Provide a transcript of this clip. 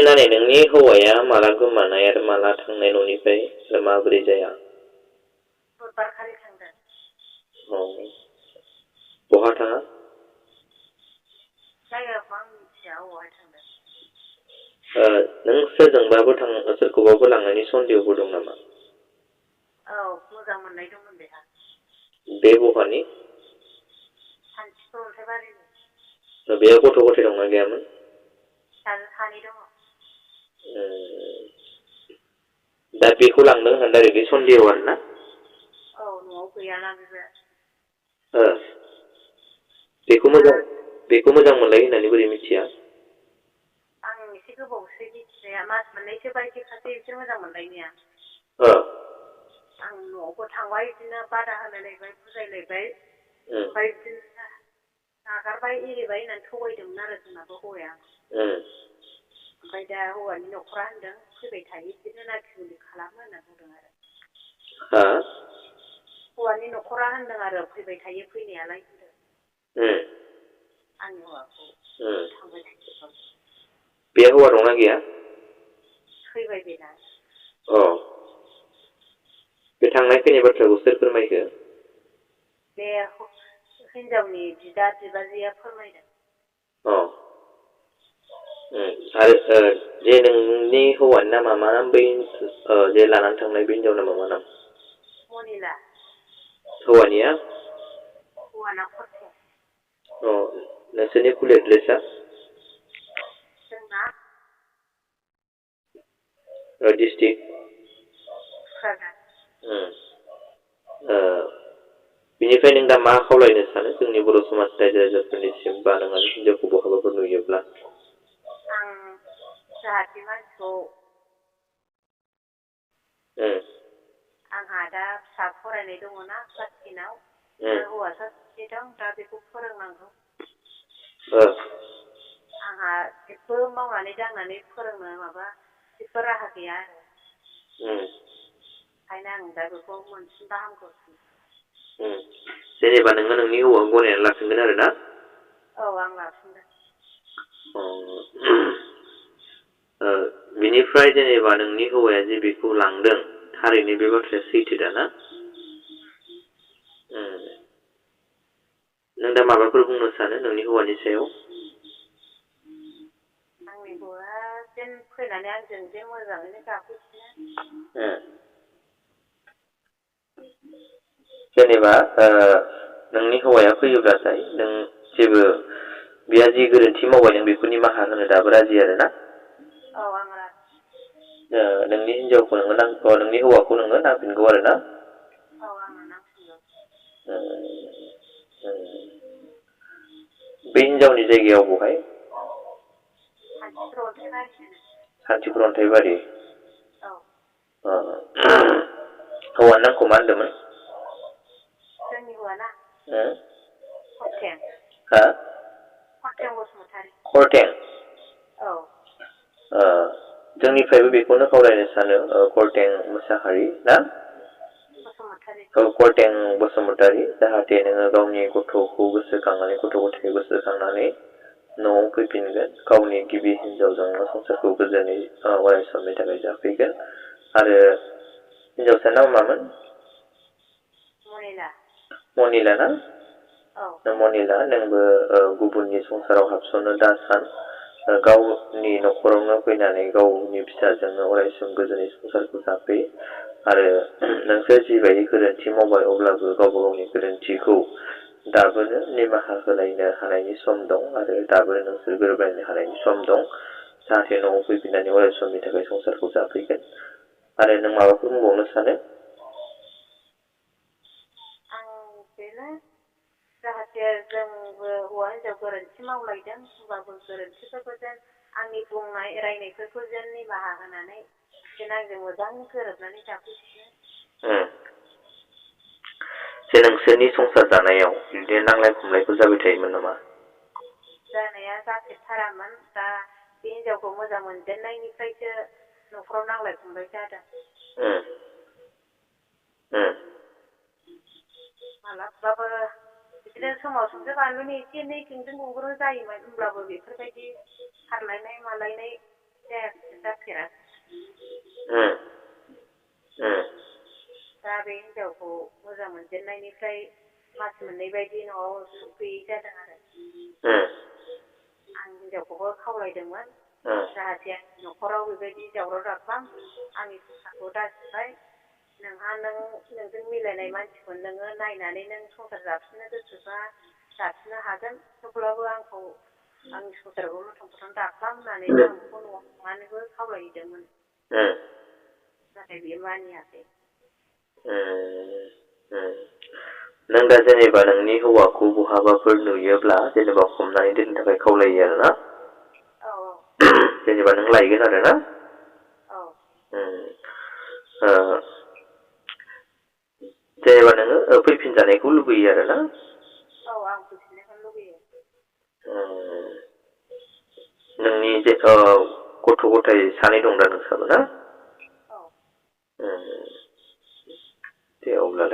देनानै नोंनि हौवाया माला गोमानाय आरो माला थांनाय न'निफ्राय आरो माबोरै जाया? बुधबारखालि थांदों। औ बहा थाङा? जायगाखौ आं मिथिया अबावहाय थांदों। नों सोरजोंबाबो सोरखौबाबो लांनायनि सन्देहबो दं नामा? औ मोजां मोननाय दंमोन बेहा। बे बहानि? सान्थिफुर अन्थाइबारिनि। बेयाव गथ' गथाय दंना गैयामोन? फिसाजो सानै दङ। दा बेखौ लांदों होननानै डाइरेक्टलि सन्देह आरो ना? औ न'आव गैयाना बेबो। बेखौ मोजां मोनलायो होननानै बोरै मिथिया? आं एसे गोबावसै मिथिनाया मास मोननैसो बायदिखासै एसे मोजां मोनलायनाया। आं न'आवबो थांबाय बिदिनो बादा होलायलायबाय बुजायलायबाय ओमफ्राय बिदिनो नागारबाय एरिबाय होननानै थगायदोंमोन आरो जोंनाबो हौवाया। ओमफ्राय दा हौवानि न'खरा होनदों फैबाय थायो बिदिनो नाखि नुखि खालामो होनना बुंदों आरो। हौवानि न'खरा होनदों आरो फैबाय थायो फैनायालाय होनदों। आंनि हौवाखौ थांबाय थायो। बे हौवा दंना गैया? थैबाय बेना। बे थांनाय फैनाय बाथ्राखौ सोर फोरमायखो? बे हिनजावनि बिदा बिबाजैया फोरमायदों। आरो जे नोंनि हौवानि नामा मा नाम बै जे लानानै थांनाय बे हिनजावनि नामा मा नाम? मनिला। हौवानिया? हौवाना करथें। नोंसोरनि फुल एड्रेसआ? जोंना? डिस्ट्रिक्ट? क'क्राझार। बिनिफ्राय नों दा मा खावलायनो सानो जोंनि बर' समाज रायजो राजाफोरनिसिम बा नों हिनजावखौ बहाबाफोर नुयोब्ला? आं जाहाथे मानसिखौ आंहा दा फिसा फरायनाय दङना क्लास 10आव आरो हौवासा सासे दं दा बेखौ फोरोंनांगौ। आंहा जेबो मावनानै दांनानै फोरोंनो माबा जेबो राहा गैया आरो। ओंखायनो आं दा बेखौ मोनफिनबा हामगौ सानो। जेनेबा नोङो नोंनि हौवाखौ गनायनानै लाफिनगोन आरो ना? औ आं लाफिनगोन। बिनिफ्राय जेनेबा नोंनि हौवाया जे बेखौ लांदों थारैनो बे बाथ्राया सैथो दा ना? नों दा माबाफोर बुंनो सानो नोंनि हौवानि सायाव? आंनि हौवाया जेन फैनानै आंजों जे मोजाङैनो गाखोफिनो। जेनेबा नोंनि हौवाया फैयोब्लाथाय नों जेबो बेहा जि गोरोन्थि मावबाय नों बेखौ निमाहा होनो दाबो राजि आरो ना? औ आं राजि। नोंनि हिनजावखौ नोंनि हौवाखौ नोङो नांफिनगौ आरो ना? औ आंनो नांफिनगौ। बे हिनजावनि जायगायाव बहाय? सान्थिफुर अन्थाइबारि होनो। सान्थिफुर अन्थाइबारि? औ। हौवानि नामखौ मा होनदोंमोन? जोंनि हौवाना? करथें। हा? करथें बसुमतारी। करथें? औ। जोंनिफ्रायबो बेखौनो खावलायनो सानो करथें मोसाहारि ना? बसुमतारी। करथें बसुमतारी जाहाथे नोङो गावनि गथ'खौ गोसोखांनानै गथ' गथायखौ गोसोखांनानै न'आव फैफिनगोन गावनि गिबि हिनजावजों संसारखौ गोजोनै अराय समनि थाखाय जाफैगोन आरो हिनजावसानि नामा मामोन? मनिला। मनिला ना? औ। मनिला नोंबो गुबुननि संसाराव हाबसननो दा सान गावनि न'खरावनो फैनानै गावनि फिसाजोंनो अरायसम गोजोनै संसारखौ जाफै आरो नोंसोर जिबायदि गोरोन्थि मावबाय अब्लाबो गावबा गावनि गोरोन्थिखौ दाबोनो निमाहा होलायनो हानायनि सम दं आरो दाबो नोंसोर गोरोबलायनो हानायनि सम दं जाहाथे न'आव फैफिननानै अराय समनि थाखाय संसारखौ जाफैगोन आरो नों माबाफोर बुंबावनो सानो? आं बेनो जाहाथे जोंबो हौवा हिनजाव गोरोन्थि मावलायदों होमबाबो गोरोन्थिफोरखौ जेन आंनि बुंनाय रायनायफोरखौ जेन निमाहा होनानै जेन आंजों मोजां गोरोबनानै जाफैफिनो। जे नोंसोरनि संसार जानायाव बिदिनो नांलाय खमलायफोर जाबाय थायोमोन नामा? जानाया जाफेरथारामोन दा बे हिनजावखौ मोजां मोनजेननायनिफ्रायसो न'खराव नांलाय खमलाय जादों। मालाबाबो बिदिनो समाव संख्रि बानलुनि एसे एनै खेंख्रि खुंख्रि जायोमोन होमब्लाबो बेफोरबायदि खारलायनाय मालायनाय जाफेराखै दा बे हिनजावखौ मोजां मोनजेननायनिफ्राय मास मोननै बायदि न'आव सुख गैयै जादों आरो आं हिनजावखौबो खावलायदोंमोन जाहाथे न'खराव बेबायदि दावराव दाख्लाम आंनि संसारखौ दासिबाय नोंजों मिलायनाय मानसिखौ नोङो नायनानै नों संसार जाफिननो गोसोबा जाफिननो हागोन थेवब्लाबो आंखौ आंनि संसारखौ मुथं मुथं दाख्लाम होननानै आं बेखौ न'आव थांनानैबो खावलायहैदोंमोन नाथाय बियो मानियाखै नों दा जेनेबा नोंनि हौवाखौ बहाबाफोर नुयोब्ला जेनेबा हमनानै दोननो थाखाय खावलायो आरोना जेनेबा नों लायगोन आरोना जेनेबा नोङो फैफिनजानायखौ लुबैयो आरोना आं फैफिननायखौनो लुबैयो नोंनि जे गथ' गथाय सानै दं दा नोंसाबो ना दे अब्लालाय